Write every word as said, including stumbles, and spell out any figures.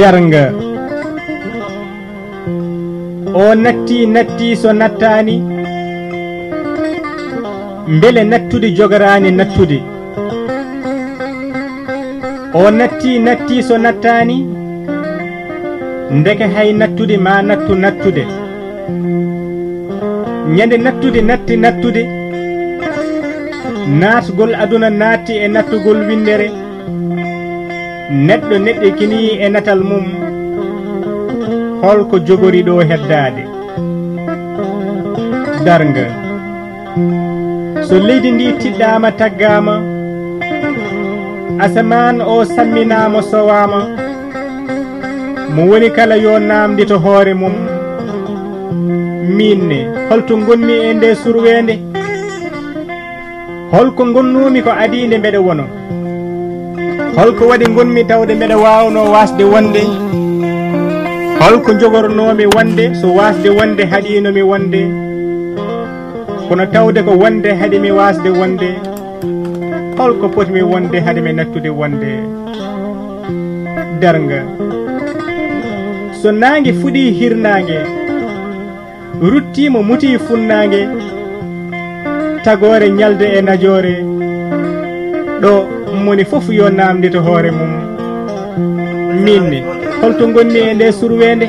Darnga. O natti, natti so nattaani, mbele nattude jogoraani nattude. O natti, natti so nattaani, ndeke hay nattude ma nattu nattude. Ñande nattude natti nattude, naatgol aduna naatti e nattugol winndere. Neɗɗo neɗɗikinii e natal mum, hol ko jogori ɗo heddaade? Darnga. So leydi ndi tiɗɗaama, taggaama, asamaan o samminaama, sowaama, mo woni kala yo naamndito hoore mum, miin ne, holto ngonmi e nde surweende? Hol ko ngonnoomi ko adii nde mbeɗa wona? Hol ko waɗi ngonmi tawde mbeɗa waawnoo waasde wonde? Hol ko jogornoomi wonde so waasde wonde haɗiino mi wonde? Kono tawde ko wonde haɗi mi waasde wonde, hol ko potmi wonde haɗi mi nattude wonde? Darnga. So naange fuɗii hirnaange, ruttiima mutii funnaange, tagoore ñalde e najoore, ɗo moni fof yo naamndito hoore mum. Miin ne, holto ngonmi e nde surweende?